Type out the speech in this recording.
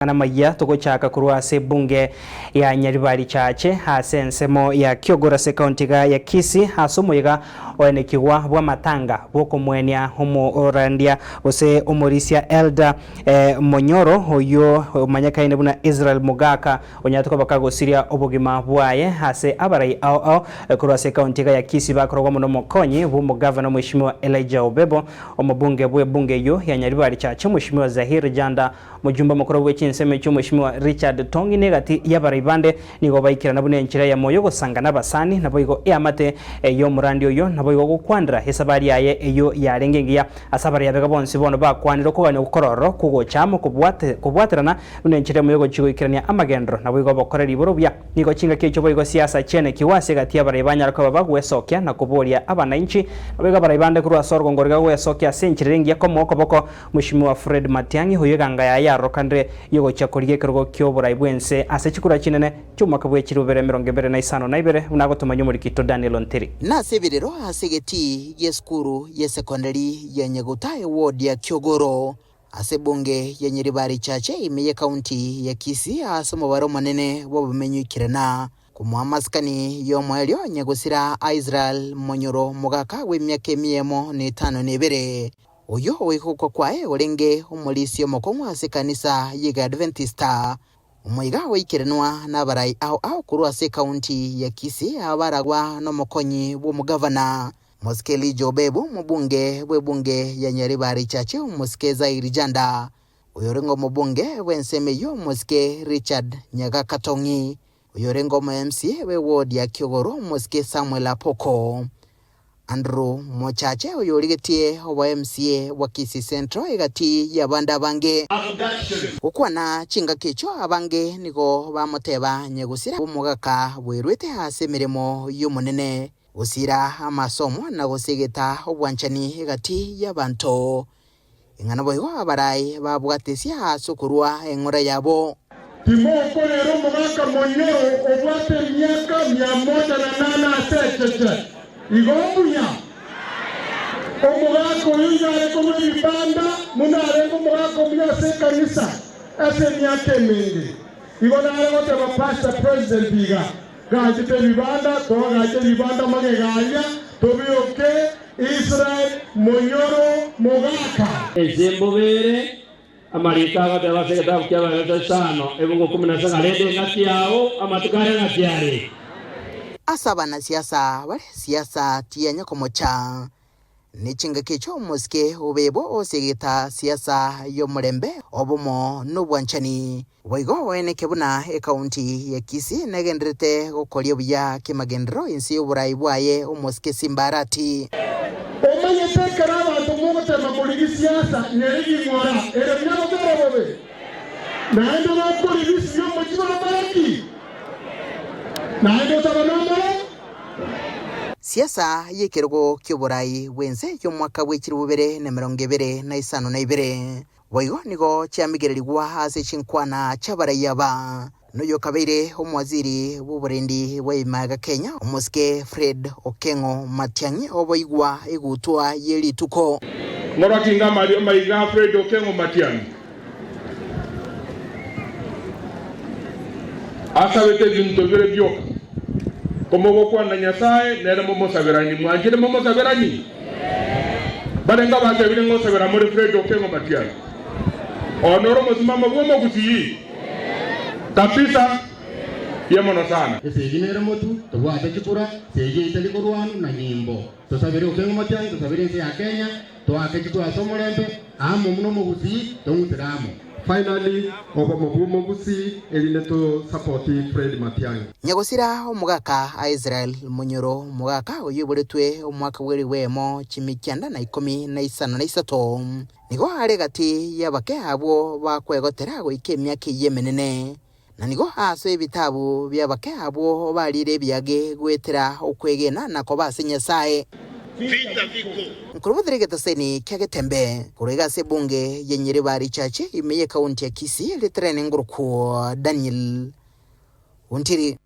Amang'ana amayia togochaka korwa ase ebunge ya Nyaribari Chache ase ensemo ya Kiogoro ase ekaunti iga ya Kisii ase omoyega oenekigwa bw'amatanga bw'okomoenia omorandia gose omorisia Elder Monyoro oyio omanyekaine buna Israel Mogaka onyarete koba kagosiria obogima bwaye ase abarai ao ao korwa ase ekaunti iga ya Kisii bakorogwa mono omokonyi bw'omogavana Omweshimiwa Elijah Obebo, omobunge bw'ebunge eyio ya Nyaribari Chache Omweshimiwa Zahir Janda Omojumbe omokoro bwe chinsemo echio Omweshimiwa Richard Tong'i na egati y'abarai bande nigo baikerana buna enchera eyemo y'ogosanga nabasani naboigo eamate y'omorandi oyio naboigo gokwanera esabari yaye eyio yarenge engiya ase abarai abega bonsi bono bakwanire okogania okororo kw'ogocha amo kobwaterana buna enchera eyemo y'ogochia goikerania amagenderero naboigo obokoreri igoro buya. Nigo chingaki echio boigo siasa chienekigwe ase egati y'abarai banyare koba bagwesokia na koboria abanainchi naboigo abarai bande korwa ase orogongo riga gwesokia ase enchera ere engiya komoa okoboko Mweshimiwa Fred Matiang'i, oyio eganga yaye yarokanire y'ogochia korigia ekerogo ki'oborai bw'ense ase chikura chinene chi'omwaka bwe chirubere 2052, buna agotomanywa omorikito Daniel Ontiri. Nase ebirero ase egetii gi'esukuru y'esekondari ya Nyaguta eward ya Kiogoro ase ebunge ya Nyaribari Chache ime y'ecounty ya Kisii ase omobaro omonene bw'abamenyi oikerana komoa amasikani y'omoerio nyagosira Israel Monyoro omogaka bw'emiaka emiemo na etano na ebere. Oyio oigokwa kwaye orenge omorisia omokong'u ase ekanisa y'Egeadventista, omoiga oikerenwa nabarai ao ao korwa ase ekaunti ya Kisii abaragwa nomokonyi bw'omogavana Mosike Elijah Obebu, omobunge bw'ebunge ya Nyaribari Chache Omosike Zairi Janda, oyorenge omobunge bw'ensemo eyio Omosike Richard Nyagaka Tong'i, oyorenge omo MCA bw'eward ya Kiogoro Omosike Samuel Apoko. Andrew Mochache oyorigetie obo MCA bwa Kisii Central egati y'abande abange. Gokwana chingaki echio abange nigo bamoteba nyagosira bw'omogaka bwerwete ase emeremo y'Omonene, gosira amasomo na gosegeta obwanchani egati y'abanto. Ing'ana boigo abarai babwatesie ase okorua eng'ora yabo. Timokorera omogaka monyoro obwate emiaka mia moja na nane ase echeche. Igo mbuya. Omogaka oyo iga are korwa ebibanda buna arenge omogaka omuya ase ekanisa ase emiaka emenge. Igo nare goteba Pastor President iga, Gachete ebibanda, toagache ebibanda magega aria, tobioke Israel monyoro mogaka. Ense mbobe ere, amariko agoteba ase egetabu ki'Abaefeso isano, ebungo ikomi na isano, Rende engaki yao, amatuko are ng'aki are. Ase abanasiasa bare siasa tiyanya komocha. Ne chingaki echio omosike obe bo osegeta siasa y'omorembe, obomo na obwanchani. Boigo oeneke buna ekaunti ya Kisii negendererete gokoria buya kemagenderero inse y'oborai bwaye omosike Simba Arati. Omanyete ekero abanto mogotema korigia siasa nyerigi ng'ora ere buya gose ere bobe? Naende gokorigia isiko y'omochie bakore ki? Naende osaba nomoro? Siasa y'ekerogo ki'oborai bw'ense y'omwaka bwe chilifu bibere na emerongo ebere na isano na ibere boigo nigo chiamigererigwa ase chinkwana chi'abarai aba, noyokabeire omowaziri bw'oborendi bwa ebimaega Kenya, omosike Fred Okeng'o Matiang'i oboigwa egutwa ye rituko. Ng'orwa kinga amario maiga Fred Okeng'o Matiang'i asabete ebinto bire bioka, komogokwana na Nyasae nere momosaberanie. Mwanchire momosaberanie? Barenge abatebire ng'a osabera more Fred Okengo Matiang'i. Oyo noro omosimamo bw'omogusii kabisa ye mono sana. Esegi nere motu, tobwate chikura, segi etari korwanu na nyimbo. Tosabere Okengo Matiang'i, tosabere ense ya Kenya, toake chikura ase omorembe, amo buna omogusii, tong'utere amo. Finally, obomo bw'omogusii erinde to support Fred Matiang'i. Nyagosira omogaka a Israel monyoro omogaka oyio oiboretwe omwaka bw'elifu eyemo chimi kianda na ikomi na isano na isato, nigo are gati y'abake abwo bakwegotera goika emiaka eyio emenene, na nigo asoe ebitabu bi'abake abwo bariire ebiage goetera okwegena na koba ase Nyasae. Nkorobotera egetaseni kia Getembe korwa iga ase ebunge ya Nyaribari Church ime y'ekaunti ya Kisii, ritrene ngorokwo Daniel Ontiri.